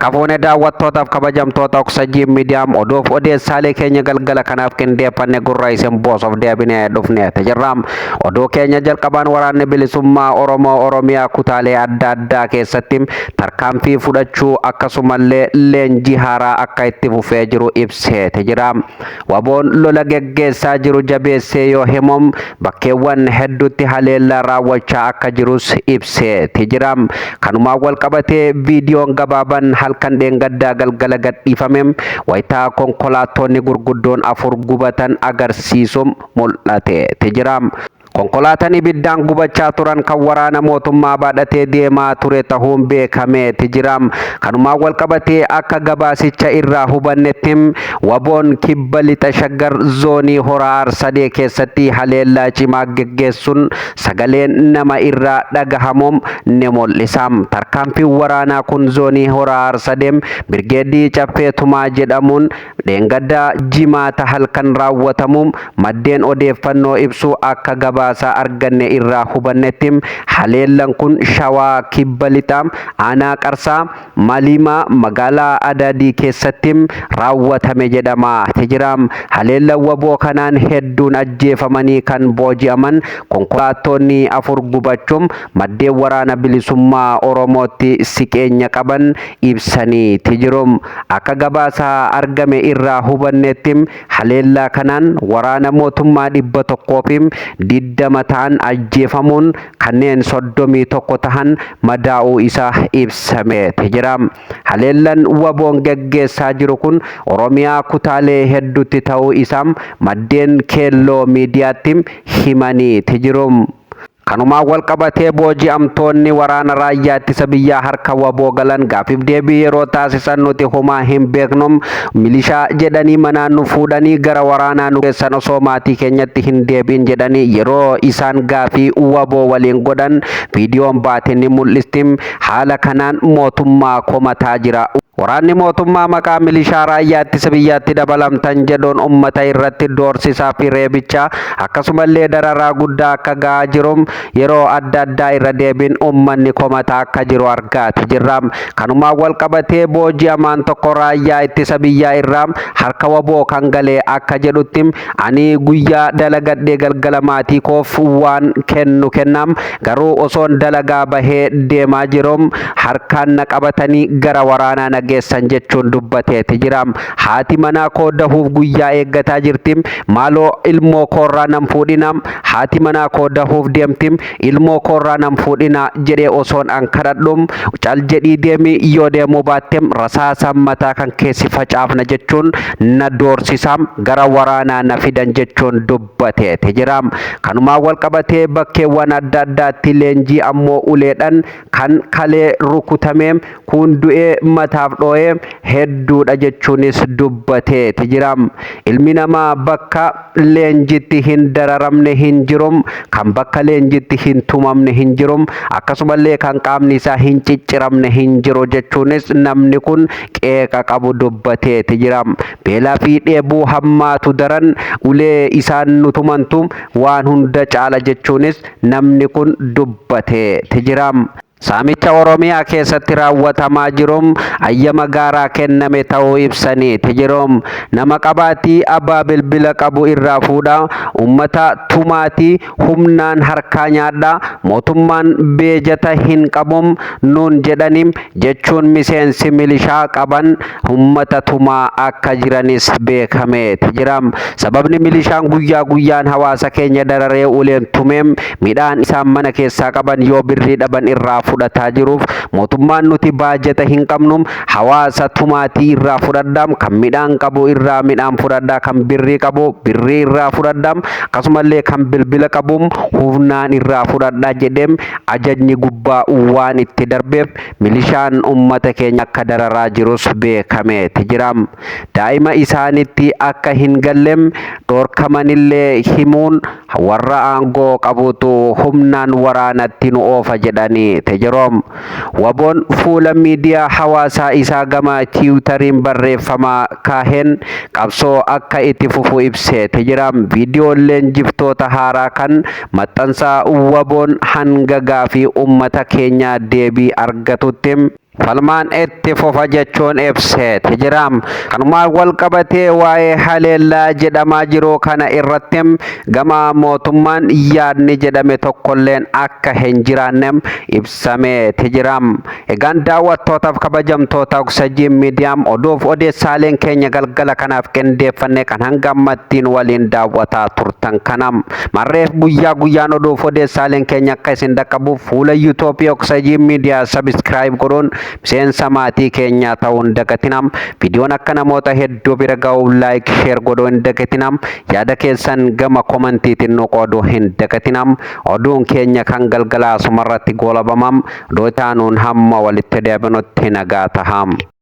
Harka fuune daawwattootaaf kabajamtoota Oksajii Miidiyaam, oduuf odeessaalee keenya galgala kanaaf qindeeffanne gurra isin buusuuf deebinee dhufneeti jirra. Oduu keenya jalqabaan, waraanni bilisummaa Oromoo Oromiyaa kutaalee adda addaa keessatti tarkaanfii fudhachuu akkasumallee leenjii haaraa akka itti fufee jiru ibseeti jira. Waboon lola geggeessaa jiru jabeessee yoo himu, bakkeewwan hedduutti haleellaa raawwachaa akka jirus ibseeti jira. Kanumaan wal qabatee viidiyoon gabaabaan halkan dheengaddaa galgala gadhiifame wayitaa konkolaattonni gurguddoon afur gubatan agarsiisu mul'ateeti jira. Konkolaataan ibiddaan gubachaa turan kan waraana mootummaa baadhatee deemaa ture ta'uun beekameeti jira. Kanumaan wal qabatee akka gabaasicha irraa hubannetti, Waboon Kibba Lixa Shaggar zoonii Horaa Arsadee keessatti haleellaa cimaa geggeessuun sagaleen nama irraa dhagahamu ni mul'isa. Tarkaanfiin waraanaa kun zoonii Horaa Arsadee Birgeedii Caffee Tumaa jedhamuun dheengaddaa Jimaata halkan raawwatamu maddeen odeeffannoo ibsu. Akka gabaasaa arganne irraa hubannetti, haleellan kun Shawaa Kibba Lixaa aanaa Qarsaa Maliimaa magaalaa Adaadii keessatti raawwatame jedhamaa jira. Haleellan Waboo kanaan hedduun ajjeefamanii kan booji'aman, konkolaattonni afur gubachuun maddeen waraana bilisummaa Oromootti siqeenya qaban ibsaniiti jiru. Akka gabaasaa argame irraa hubannetti, haleellaa kanaan waraana mootummaa 120 ta'an ajjeefamuun kanneen 31 tahan madaa'uu isaa ibsameeti jira. Haleellan Waboon geggeessaa jiru kun Oromiyaa kutaalee hedduutti ta'uu isaa maddeen Keelloo Miidiyaatti himaniiti jiru. Kanumaan wal qabatee booji'amtoonni waraana raayyaa ittisa biyyaa harka Waboo galan gaafiif deebii yeroo taasisan, "Nuti homaa hin beeknu, milishaa jedhanii manaan nu fuudhanii gara waraanaa nu geessan osoo maatii keenyatti hin deebiin," jedhanii yeroo isaan gaafii Waboo waliin godhan viidiyoon baate ni mul'isti. Haala kanaan mootummaa komataa jira. Waraanni mootummaa maqaa milishaa raayyaa ittisa biyyaatti dabalamtan jedhuun ummata irratti doorsisaa fi reebicha akkasumallee dararaa guddaa akka gahaa jiru yeroo adda addaa irra deebiin ummanni komataa akka jiru argaati jirra. Kanumaan wal qabatee booji'amaan tokko raayyaa ittisa biyyaa irraa harka Waboo kan galee akka jedhutti, "Ani guyyaa dalagadhee galgala maatii koof waan kennu kennaam, garuu osoon dalagaa bahee deemaa jiru harkaan na qabatanii gara waraanaa na geessan," jechuun dubbateeti jira. "Haati manaa koo dahuuf guyyaa eeggataa jirti. Maaloo ilmoo koorraa nan fuudhina. Haati manaa koo dahuuf deemti. Ilmoo koorraa nan fuudhina jedhee osoon an kadhadhu, 'Cal jedhii deemi, yoo deemuu baatte rasaasa mataa kan keessi facaafna' jechuun na doorsisa gara waraanaa na fidan," jechuun dubbateeti jira. Kanumaan wal qabatee bakkeewwan adda addaatti leenjii ammoo uleedhaan kan kalee rukutamee, kun du'ee mataaf dhoo'ee hedduudha jechuunis dubbateeti jira. "Ilmi namaa bakka leenjitti hin dararamne hin jiru, kan bakka leenjitti hin tumamne hin jiru, akkasumallee kan qaamni isaa hin cicciramne hin jiru," jechuunis namni kun qeeqa qabu dubbateeti jira. "Beelaa fi dheebuu hammaatu daran ulee isaan nu tumantu waan hunda caala," jechuunis namni kun dubbateeti jira. Saamicha Oromiyaa keessatti raawwatamaa jiru ayyama gaaraa kenname ta'uu ibsaniiti jiru. "Nama qabaatii abbaa bilbila qabu irraa fuudha, uummata tumaatii humnaan harkaa nyaadha, mootummaan beejata hin qabu nuun jedhani," jechuun miseensi milishaa qaban uummata tumaa akka jiranis beekameeti jira. Sababni milishaan guyyaa guyyaan hawaasa keenya dararee uleen tumee midhaan isaan mana keessaa qaban yoo birrii dhaban irraa fudhataa jiruuf, mootummaan "Nuti baajata hin qabnu, hawaasa tumaatii irraa fudhadhaa, kan midhaan qabu irraa midhaan fudhadhaa, kan birrii qabu birrii irraa fudhadhaa, akkasumallee kan bilbila qabu humnaan irraa fudhadhaa," jedhee ajajni gubbaa waan itti darbeef milishaan ummata keenya akka dararaa jirus beekameeti jira. Daa'ima isaanitti akka hin galle dhorkamanillee himuun, "Warra aangoo qabutu humnaan waraanatti nu oofa," jedhanii jiru. Waboon fuula miidiyaa hawaasaa isaa gama Tiwutariin barreeffama kaaheen qabsoo akka itti fufu ibseeti jira. Viidiyoon leenjiftoota haaraa kan maxxansa Waboon hanga gaafii uummata keenyaa deebii argatutti Falmaan itti fufa jechuun ibseeti jira. Kanumaan wal qabatee waa'ee haleellaa jedhamaa jiru kana irratti gama mootummaan yaadni jedhame tokkolleen akka hin jiraanne ibsameeti jira. Egaan daawwattootaaf kabajamtoota Oksajii Miidiyaa oduuf odeessaaleen keenya galgala kanaaf qindeeffanne kan hanga ammattiin waliin daawwataa turtan kana. Marreef guyyaa guyyaan oduuf odeessaaleen keenya akka isin dhaqqabuuf fuula YouTube Oksajii Miidiyaa subscribe godhuun miseensa maatii keenyaa ta'uu hin dagatina. Viidiyoon akka namoota hedduu bira ga'uuf like, share godhuu hin dagatina. Yaada keessan gama komantiitiin nu qooduu hin dagatina. Oduun keenya kan galgalaa asumarratti goolabama. Oduu taanuun hamma walitti deebinutti nagaa tahaa.